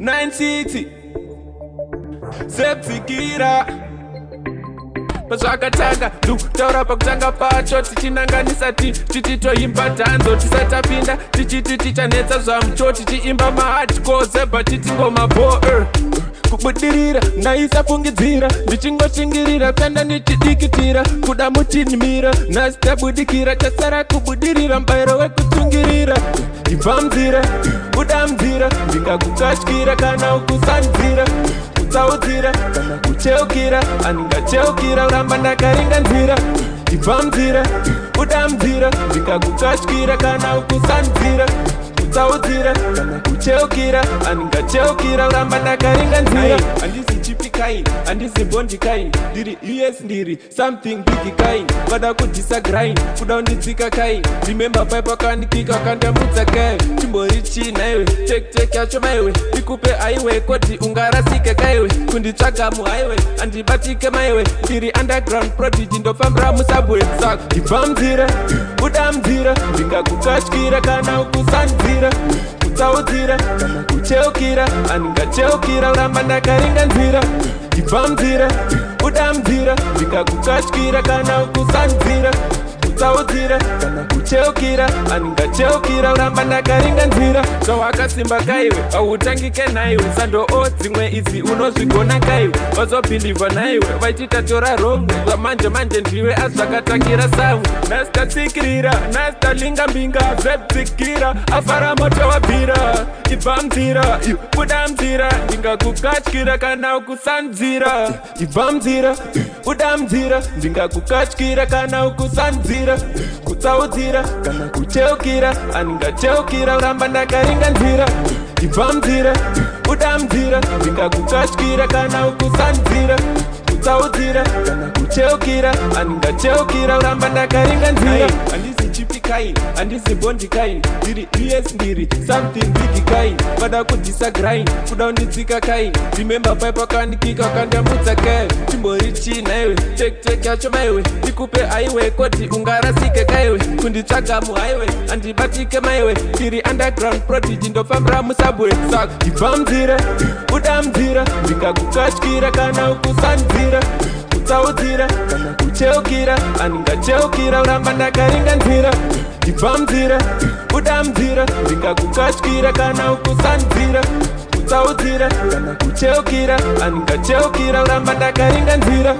960 Sepfikira pazvakatanga ndikutaura pakutanga pacho tichinanganisa tichitoimba dhanzo tisatapinda tichiti tichanetsa zvamucho tichiimba mahardcore zebha tichingoma bo kubudirira ndaisafungidzira ndichingoshingirira kanda ndichidikitira kuda muchinimira nhasi tabudikira chasara kubudirira mubayiro wekutsungirira ibva munzira buda munzira ndingakukatyira kana ukusanzira kutsaudzira kana kucheukira andingacheukira kuramba ndakaringa nzira ibva munzira buda munzira ndingakukatyira kana ukusanzira kutsaudzira kana kucheukira andingacheukira kuramba ndakaringa nzira. Handisi chipi kain, handisi bondi kain, ndiri us ndiri something big kain. Vada kudhisa grind, kuda kunditsika kain. Remember pipe akandikika akandambudza kai. Chimbori chii naiwe? Tektek yacho maiwe, ndikupe aiwe koti ungarasike kaiwe. Kunditsvaga muhighway handibatike maiwe, ndiri underground prodigy, ndofambira musubway. Saka ibva munzira, buda munzira, ndingakukatyira kana ukusanzira kutsaudzira kana kucheukira andingacheukira kuramba ndakaringa nzira ibva munzira, buda munzira, ndingakukatyira kana ukusanzira kutsaudzira kana kucheukira andingacheukira kuramba ndakaringa nzira. Zvawakasimba kaiwe hautangike naiwe, sando dzimwe idzi unozvigona kaiwe. Vazobhilivha naiwe vachitatora rongwe zvamanje manje ndiwe azvakatangira samwe. Nhasi tatsikirira, nhasi talinga mbinga zvebzikira afara moto wabvira. Ibva munzira, buda munzira, ndingakukatyira kana ukusanzira. Ibva munzira, buda munzira, ndingakukatyira kana ukusanzira kutsaudzira kana kucheukira andingacheukira kuramba ndakaringa nzira ibva munzira, buda munzira, ndingakukatyira kana ukusanzira kutsaudzira kana kucheukira andingacheukira kuramba ndakaringa nzira. Handisi chipi kain, handisi bondi kain, ndiri us ndiri something big kain. Vada kudhisa grind, kuda kunditsika kain. Remember pipe akandikika akandambudza kai. Chimbori chii naiwe? Tektek yacho maiwe, ndikupe aiwe koti ungarasike kaiwe. Kunditsvaga muhighway handibatike maiwe, ndiri underground prodigy, ndofambira musubway. Saka ibva munzira, buda munzira, ndingakukatyira kana ukusanzira kutsaudzira kana kucheukira andingacheukira kuramba ndakaringa nzira ibva munzira, buda munzira, ndingakukatyira kana ukusanzira kutsaudzira kana kucheukira andingacheukira kuramba ndakaringa nzira.